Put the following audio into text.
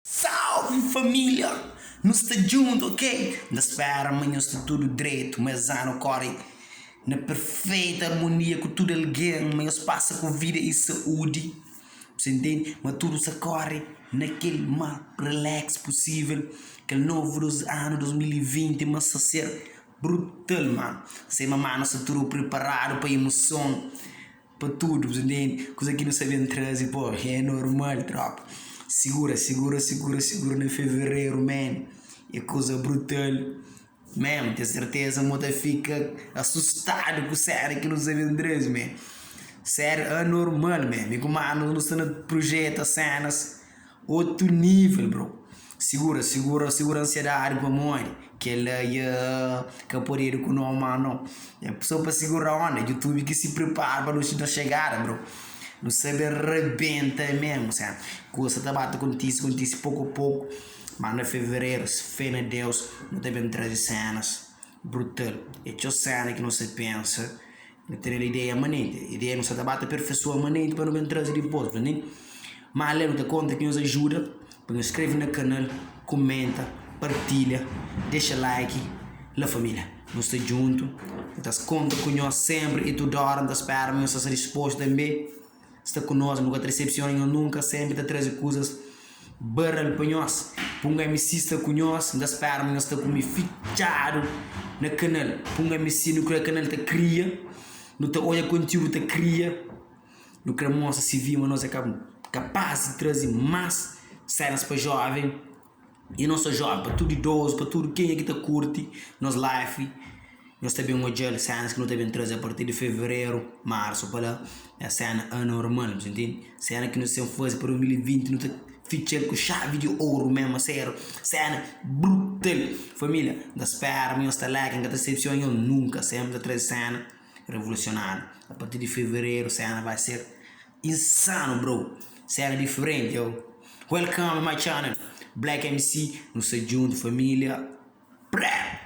Salve família! Nu sta djuntu ok? N ta spera ma nhos sta tudu dretu, ma es anu kóre na perfeita armonia ku tudu algen, ma nhos pasa ku vida i saúdi, bu sa intende? Ma tudu sta kóre na kel más relax pusível, kel novu anu 2020 ma sta ser brutal manu, sima manu sta tudu priparadu pa imuson. Pa tudu, bu ntende? Kuza ki nu sa ben traze pô, é normal tropa. Sigura, sigura, sigura, sigura na fevereru man, é kuza brutal man. Ten serteza ma bu ta fika asustadu ku sena ki nu sa ben traze man. Sériu, anormal man. Mi ku manu nu sta na projeta senas. Otu nível bro. Sigura, sigura, sigura ansiedadi pamodi kel-la dja ka podedu ku no má no. É so pa sigura onda, youtube ki si pripara pa nos xegada bro. Nu sabe rabenta mésmu séna. Kusa ta ba ta kontise, kontise poku a poku, má na fevereru, fé na Deus, nu ta ben traze sénas brutal. É txeu séna ki nu sta pensa. Nu tene ideia manenti, ideia nu sa ta ba ta perfesua manenti pa nu ben traze dipôs, manenti. Má la nu ta konta ku nhos ajuda pa nhos skrebe na kanal, kumenta, partilha, dexa like. La família, nu sta djuntu, nu ta konta ku nhos sénpri i tudu óra. Nu ta spera ma nhos ta sta dispostu tanbê sta ku nos, nu ka ta disepsiona nhos nunka, sénpri ta traze kuzas Barral pa nhos, Punga MC sta ku nhos, N ta spera ma nhos sta ku mi fitxadu na kanal Punga MC nu kre kanal ta kria, nu ta odja kontiúdu ta kria, nu kre mostra CV ma nos é kapaz di traze más sénas pa jóven i non só jóven, pa tudu idozu, pa tudu kenha ki ta kurti nos life. Nhos ta ben odja-l sénas ki nu ta ben traze apartir di fevereru, marsu pa la, é séna anormal, bu ntende? Séna ki nu sen faze pa 2020 nu ta fitxa-l ku xavi di oru mésmu, aséru, séna brutal! Família, N ta spera ma nhos ta like, N ka ta disepsiona nhos nunka, sénpri N ta traze séna revolusionáriu. Apartir di fevereru séna vai ser insanu bro, séna diferenti yo. Welcome my channel, Black MC, nu sta djuntu família, prep!